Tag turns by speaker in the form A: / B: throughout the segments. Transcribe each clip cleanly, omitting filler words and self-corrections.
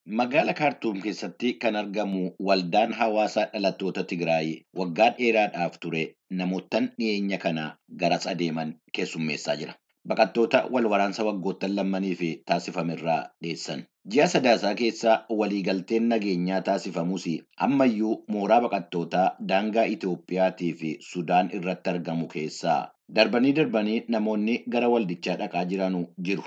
A: Magaala Kaartuum keessatti kan argamu waldaan hawaasaa dhalattoota Tigraay waggaa dheeraadhaaf ture namoottan dhiyeenya kana garas adeeman keessummeessaa jira. Baqattoota wal waraansa waggoottan lammaniif taasifamerraa dheessan. Ji'a Sadaasaa keessa waliigalteen nageenyaa taasifamus ammayyuu mooraa baqattootaa daangaa Itoophiyaatii fi Sudaan irratti argamu keessaa darbanii darbanii namoonni gara waldichaa dhaqaa jiranu jiru.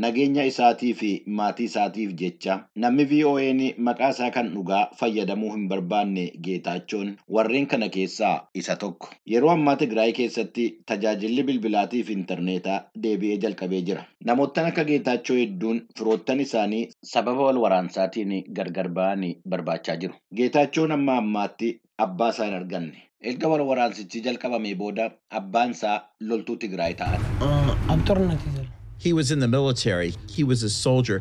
A: Nageenya isaatii fi maatii isaatiif jecha namni VOA'n maqaa isaa kan dhugaa fayyadamuu hin barbaanne Geetaachoon warreen kana keessaa isa tokko. Yeroo ammaa Tigraay keessatti tajaajilli bilbilaatii fi intarneetaa deebi'ee jalqabee jira. Namoottan akka Geetaachoo hedduun firoottan isaanii sababa wal waraansaatiin gargar ba'anii barbaachaa jiru. Geetaachoon amma ammaatti abbaa isaa hin arganne. Erga wal waraansichi jalqabamee booda abbaan isaa loltuu Tigraay ta'an.
B: ኣብ ጦርነት እዩ ዘሎ።
C: He was in the military. He was a soldier.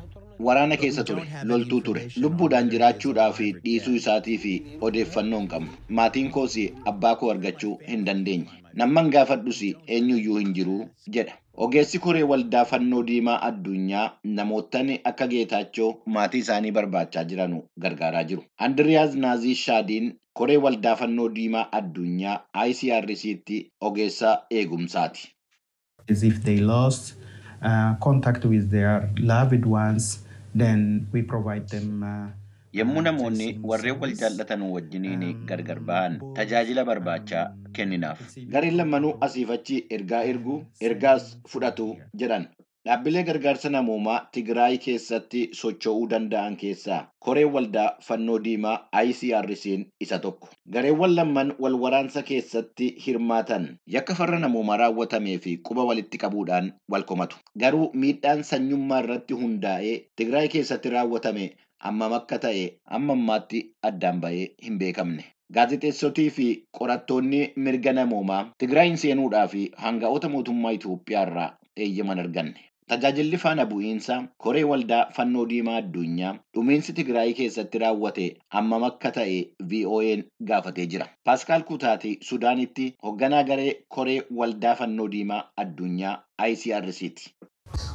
A: Waraana keessa ture, loltuu ture. Lubbuudhaan jiraachuudhaa fi dhiisuu isaatii fi odeeffannoo hin qabnu. Maatiin koos abbaa koo argachuu hin dandeenye. Namman gaafadhus eenyuyyuu hin jiru jedha. Ogeessi koree waldaa fannoo diimaa addunyaa namoottan akka Geetaachoo maatii isaanii barbaachaa jiranu gargaaraa jiru. Andiriyaaz Naazii Shaadiin koree waldaa fannoo diimaa addunyaa ICRCtti ogeessa eegumsaati.
D: As if they lost contact with their loved ones, then we provide them.
A: Yommuu namoonni warreen wal jaallatan wajjiniin gargar ba'an tajaajila barbaachaa kenninaaf. Gareen lammanuu asiif achi ergaa erguu, ergaas fudhatu jedhan. Dhaabbilee gargaarsa namoomaa Tigraay keessatti socho'uu danda'an keessaa koreen waldaa fannoo diimaa ICRC'n isa tokko. Gareewwan lamman wal waraansa keessatti hirmaatan yakka farra namoomaa raawwatamee fi quba walitti qabuudhaan wal komatu. Garuu miidhaan sanyummaa irratti hundaa'ee Tigraay keessatti raawwatame hammam akka ta'e amma ammaatti addaan ba'ee hin beekamne. Gaazexeessotii fi qorattoonni mirga namoomaa Tigraayin seenuudhaa fi hanga'oota mootummaa Itoophiyaa irraa eeyyama hin arganne. Tajaajilli faana bu'iinsa koree waldaa fannoo diimaa addunyaa dhumiinsi Tigraay keessatti raawwate hammam akka ta'e VOA'n gaafatee jira. Paaskaal Kutaati Sudaanitti hoogganaa garee koree waldaa fannoo diimaa addunyaa ICRCti.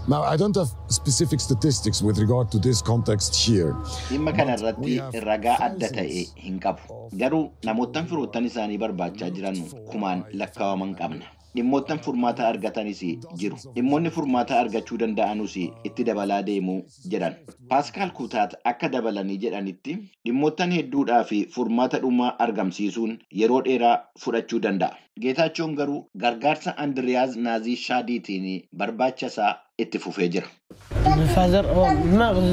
E: Now, I don't have specific statistics with regard to this context here.
A: Dhimma kana irratti ragaa adda ta'e hin qabu. Garuu namoottan firoottan isaanii barbaachaa jiran kumaan lakkaawaman qabna. Dhimmoottan furmaata argatanis jiru. Dhimmoonni furmaata argachuu danda'anus itti dabalaa deemuu jedhan. Paaskaal Kutaat akka dabalanii jedhanitti dhimmoottan hedduudhaa fi furmaata dhumaa argamsiisuun yeroo dheeraa fudhachuu danda'a. Geetaachoon garuu gargaarsa Andiriyaaz Naazii Shaadiitiin barbaacha isaa itti fufee jira.
B: Father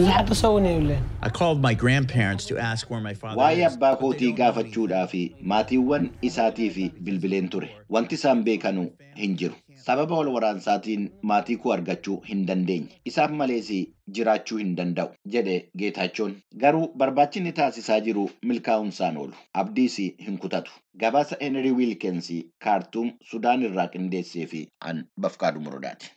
B: ዝሓተ ሰው እውን የብለን።
C: I called my grandparents to ask where my father
A: Waa'ee
C: is.
A: Abbaa kootii gaafachuudhaa fi maatiiwwan isaatiif bilbileen ture. Wanti isaan beekanu hin jiru. Sababa wal waraansaatiin maatii koo argachuu hin dandeenye. Isaan malees jiraachuu hin danda'u jedhe Geetaachoon. Garuu barbaachinni taasisaa jiru milkaa'umsaan oolu. Abdiis hin kutatu. Gabaasa Henry Wilkins Kaartuum Sudaan irraa qindeessee fi an Bafqaadu Morodaati.